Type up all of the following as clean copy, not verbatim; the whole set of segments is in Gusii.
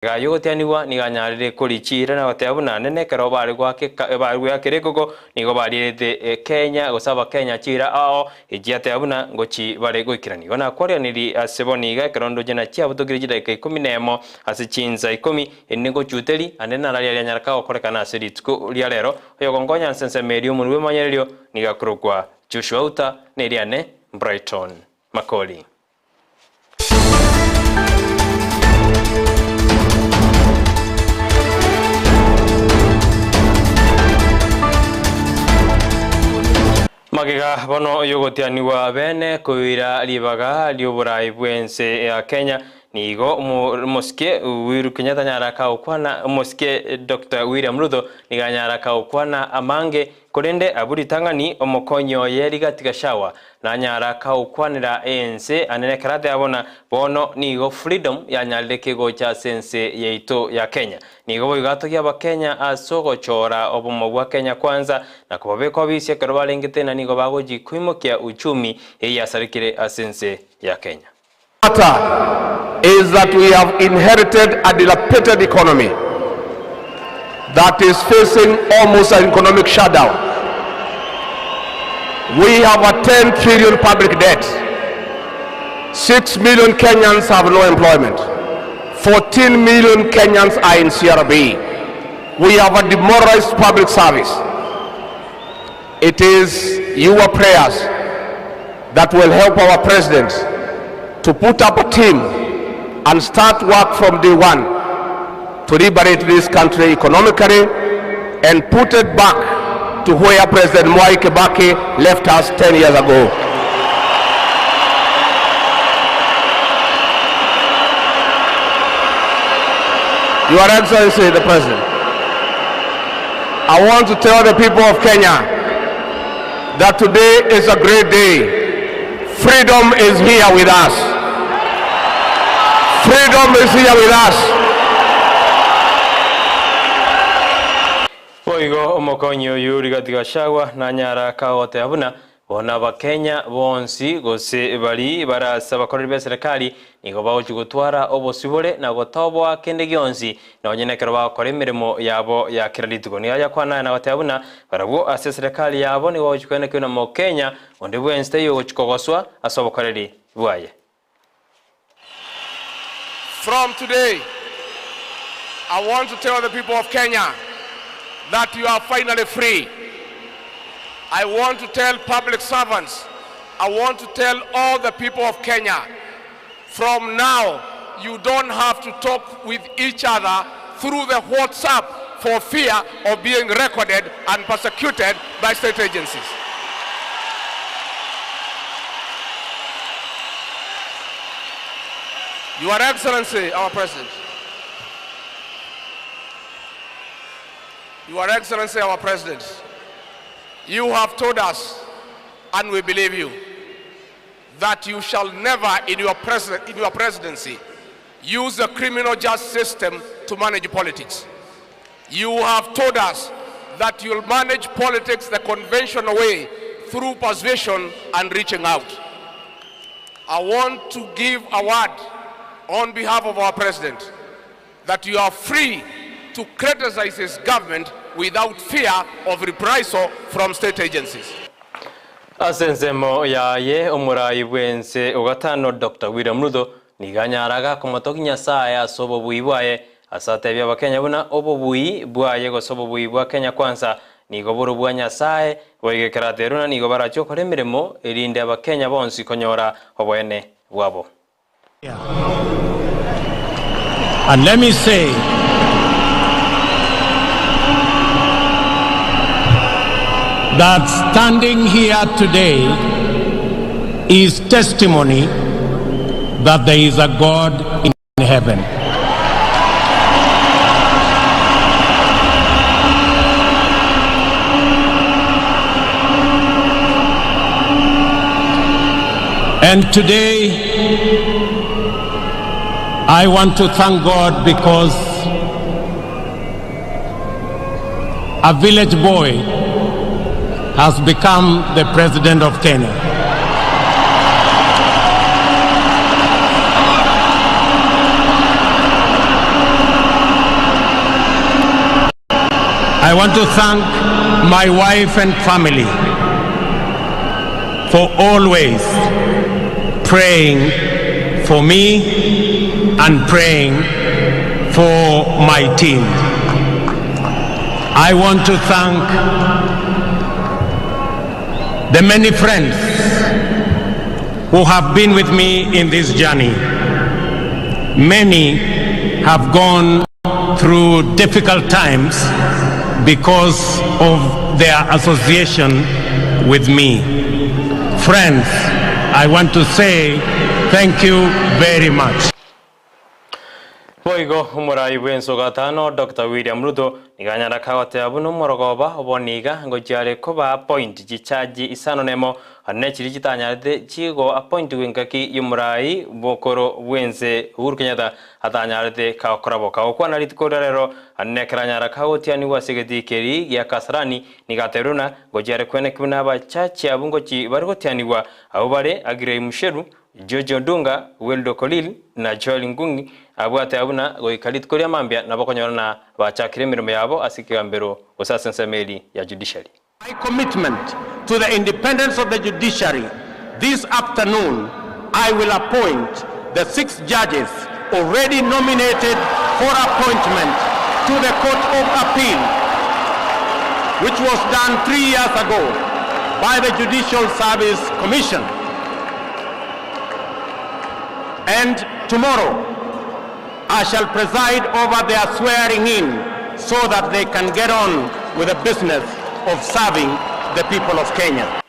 Magega y'ogotianigwa nigo anyarire korichiira na goteba buna nene ekero bare goakeka bare goakera ekoko nigo barierete Kenya gose abakenya chiira ao echiateba buna ngochi bare goikerania. Igo nakwaranirie ase bono iga ekero ndoche na chiabutokire chidakika ikomi nemo ase chinsa ikomi ere nigochuteri ande narari aria anyareka gokorekana ase rituko ria rero oyogonkonya ase ensemo eria omonwe bw'emanyererio nigo akorokwa Joshua Uta na eriane Brighton Makori. Magega bono y'ogotianigwa bene koira ribaga ri'oborai bw'ense ya Kenya, nigo omosike Uhuru Kenyatta anyara kagokwana omosike Doctor William Ruto nigo anyara kagokwana amange Korende abwo ritang'ani omokonyi oye Rigathi Gachagua nanyara kagokwanera ense ane nekero ateba buna bono nigo freedom yanyarire kegocha ase ense yaito ya Kenya. Nigo boigo atogia abakenya ase ogochora obomo bwa Kenya Kwanza na kobabeka obisi ekero barengete na nigo bagochi koimokia uchumi eye yasarekire ase ense ya Kenya. Matter is that we have inherited a dilapidated economy that is facing almost an economic shutdown. We have a 10 trillion public debt. 6 million Kenyans have no employment. 14 million Kenyans are in CRB. We have a demoralized public service. It is your prayers that will help our president to put up a team and start work from day one to liberate this country economically and put it back to where President Mwai Kibaki left us 10 years ago. Your Excellency, the President, I want to tell the people of Kenya that today is a great day. Freedom is here with us. Freedom is here with us. Boigo omokonyi oyio Rigathi Gachagua nanyara kagoteba buna Bono Abakenya bonsi, gose baria bare ase abakoreri b'eserekari, nigo bagochia gotwara obosibore na gotoboa kende gionsi, nonye nekero bagokora emeremo yabo ya kera rituko. Nigo ayakwana aya na goteba buna barabwo ase eserekari yabo nigo bagochia koenekigwa na Mokenya onde bwensi taiyo ogochia kogoswa ase obokoreri bwaye. From today, I want to tell the people of Kenya that you are finally free. I want to tell public servants, I want to tell all the people of Kenya, from now, you don't have to talk with each other through the WhatsApp for fear of being recorded and persecuted by state agencies. Your Excellency, our President. Your Excellency, our President, you have told us, and we believe you, that you shall never in your, pres- in your presidency use the criminal justice system to manage politics. You have told us that you'll manage politics the conventional way through persuasion and reaching out. I want to give a word on behalf of our president that you are free to criticize his government without fear of reprisal from state agencies. Ase ensemo yaye omorai bw'ense o gatano Doctor William Ruto nigo anyaraga komotogia Nyasae ase obobui bwaye ase atebie abakenya buna obobui bwaye gose obobui bwa Kenya Kwanza nigo bore obwa Nyasae boigo ekero aterwe na nigo barachie gokora emeremo erinde abakenya bonsi konyora oboene bwabo. And let me say that standing here today is testimony that there is a God in heaven. And today, I want to thank God because a village boy has become the president of Kenya. I want to thank my wife and family for always praying for me and praying for my team. I want to thank the many friends who have been with me in this journey. Many have gone through difficult times because of their association with me. Friends, I want to say thank you very much. Boigo omorai bw'ense o gatano Doctor William Ruto nigo anyara kagoteba buna omorogoba obo niga ngochia are koba appoint chichaji isano nemo ande chiria chitanyarete chigo appointigwa engaki y'omorai bokoro bw'ense Uhuru Kenyatta atanyarete kagokora bo. Kagokwana rituko ria rero ande ekero anyara kagotianigwa ase egetii keria gia Kasarani nigo atebirie buna ngochia are kweneki buna abachachi abwo ngochi bare gotianigwa abwo bare Aggrey Mucheru George Odunga, Weldo Kolil, na Joel Ngungi abwate abwo buna goika rituko ria mambia nabo okonyora na bachakire emeremo yabo ase ekegambero gose ase ensemo eri ya judiciary. My commitment to the independence of the judiciary, this afternoon I will appoint the six judges already nominated for appointment to the Court of Appeal, which was done 3 years ago by the Judicial Service Commission. And tomorrow I shall preside over their swearing in so that they can get on with the business of serving the people of Kenya.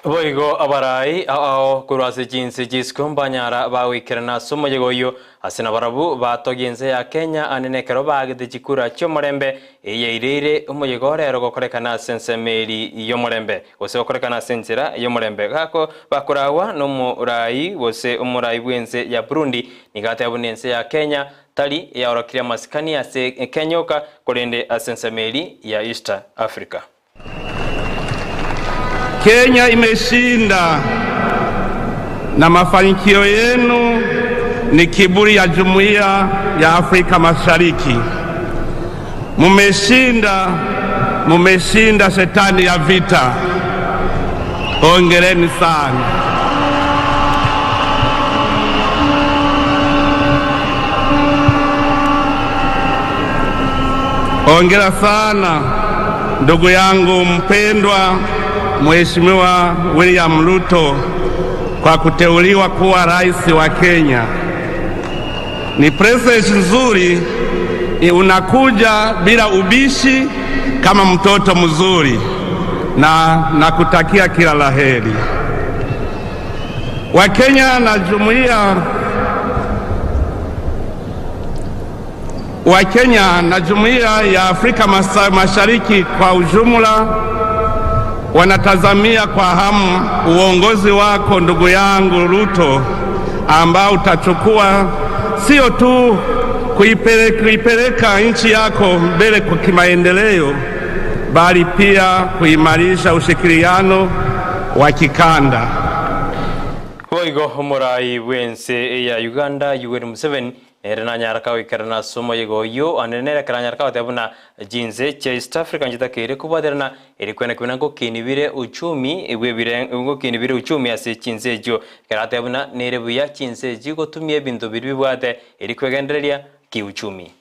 Boigo abarai ao korwa ase chinse chi'isiko mbanyara bagoikerana ase omoyega oyio, ase nabarabwo batogia ense ya Kenya ande nekero baagete chikura chi'omorembe eyaireire omoyega orero gokorekana ase ensemo eri y'omorembe, gose gokorekana ase enchera y'omorembe. Gako bakoragwa nomorai gose omorai bw'ense ya Burundi nigo ateba buna ense ya Kenya tari eyaorokirie amasikani ase Kenya oka, korende ase ensemo eri ya East Africa. Kenya imeshinda na mafanikio yenu ni kiburi ya Jumuiya ya Afrika Mashariki. Mumeshinda, mumeshinda shetani ya vita. Hongereni sana. Hongera sana ndugu yangu mpendwa Mheshimiwa William Ruto kwa kuteuliwa kuwa rais wa Kenya. Ni president nzuri, unakuja bila ubishi kama mtoto mzuri, na nakutakia kila la heri. Wakenya na jumuiya Wakenya na jumuiya ya Afrika Mashariki kwa ujumla wanatazamia kwa hamu uongozi wako ndugu yangu Ruto, ambao utachukua sio tu kuipeleka nchi yako mbele kwa kimaendeleo, bali pia kuimarisha ushirikiano wa kikanda. Boigo omorai bw'ense ya Uganda Yoweri Museveni nere nanyara kagoikerana ase omoyega oyio ande nere ekero anyara kagoteba buna chinse chia East Africa nchitakeire kobwaterana eri kwenekwa buna ngokini bire uchumi bw'ebire ngokini bire uchumi ase chinse echio. Ekero ateba buna nere buya chinse echi gotumia ebinto biria bibwate eri kwegendereria kiuchumi.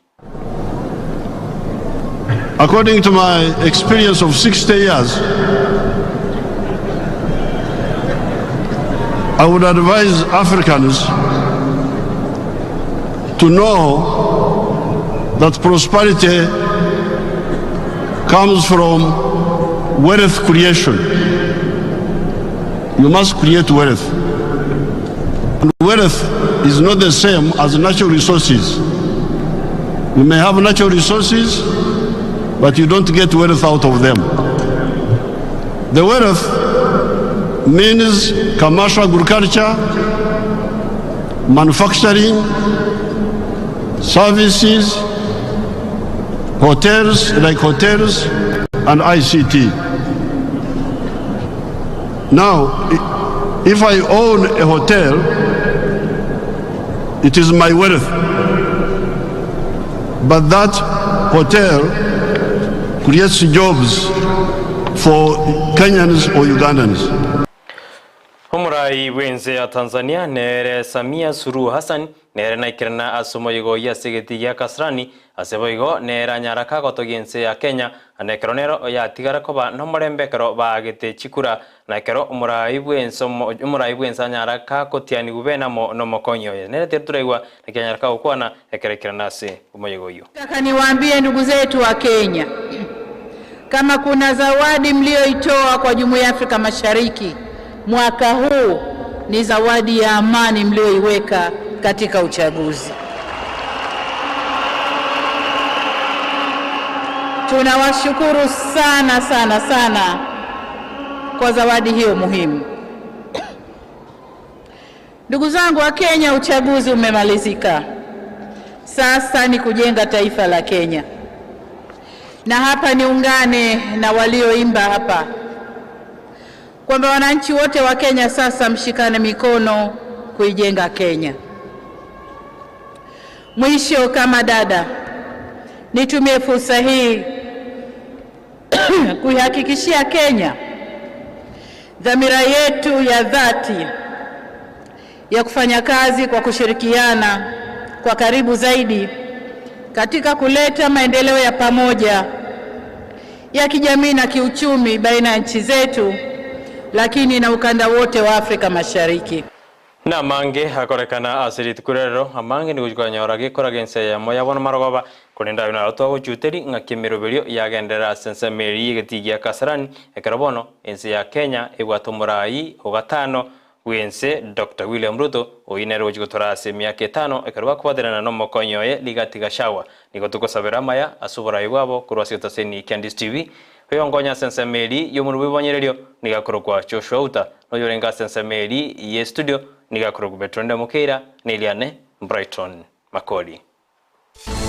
According to my experience of 60 years, I would advise Africans to know that prosperity comes from wealth creation. You must create wealth. And wealth is not the same as natural resources. You may have natural resources, but you don't get wealth out of them. The wealth means commercial agriculture, manufacturing, services, hotels like hotels, and ICT. Now, if I own a hotel, it is my wealth. But that hotel creates jobs for Kenyans or Ugandans. Omorai bw'ense ya Tanzania nere Samia Suluhu Hassan nere naikerana ase omoyega oyio ase egetii gia Kasarani ase boigo nere anyara kagotogia ense ya Kenya na ekero nero yatigara koba nomorembe ekero baagete chikura na ekero omorai bw'ense omorai bw'ense anyara kagotianigwa bene amo nomokonyi oye nere teri toraigwa naki anyara kagokwana ekero aikerana ase omoyega oyio. Nataka niwaambie ndugu zetu wa Kenya, kama kuna zawadi mlioitoa kwa Jumuiya ya Afrika Mashariki mwaka huu ni zawadi ya amani mlioiweka katika uchaguzi. Tunawashukuru sana sana sana kwa zawadi hiyo muhimu. Ndugu zangu wa Kenya, uchaguzi umemalizika. Sasa ni kujenga taifa la Kenya, na hapa niungane na walioimba hapa kwamba wananchi wote wa Kenya sasa mshikane mikono kuijenga Kenya. Mwisho, kama dada, nitumie fursa hii kuihakikishia Kenya dhamira yetu ya dhati ya kufanya kazi kwa kushirikiana kwa karibu zaidi katika kuleta maendeleo ya pamoja ya kijamii na kiuchumi baina ya nchi zetu, lakini na ukanda wote wa Afrika Mashariki. Na amange akorekana ase rituko rero amange nigo chikonyora gekoraga ense eyemo yabo na marogoba korende abwo naro twagochuteri ng'aki emeroberio yagenderera ase ensemo eria egetii gia Kasarani ekero bono ense ya Kenya ebwate omorai ogatano bwense Dr. William Ruto oyio nere ogochi gotora ase emiaka etano ekero bakobaterana na omokonyi oye Rigathi Gachagua. Nigo togosabera amaya ase oborai bwabo korwa ase getaseni kia Ndisi TV oyonkonya ase ensemo eria ya omorwa bw'ebonyererio nigo akorokwa Joshua Outa na oyorenge ase ensemo eria ye studio nigo akorokwa Bertrand Mokeira na Eliane Brighton Makori.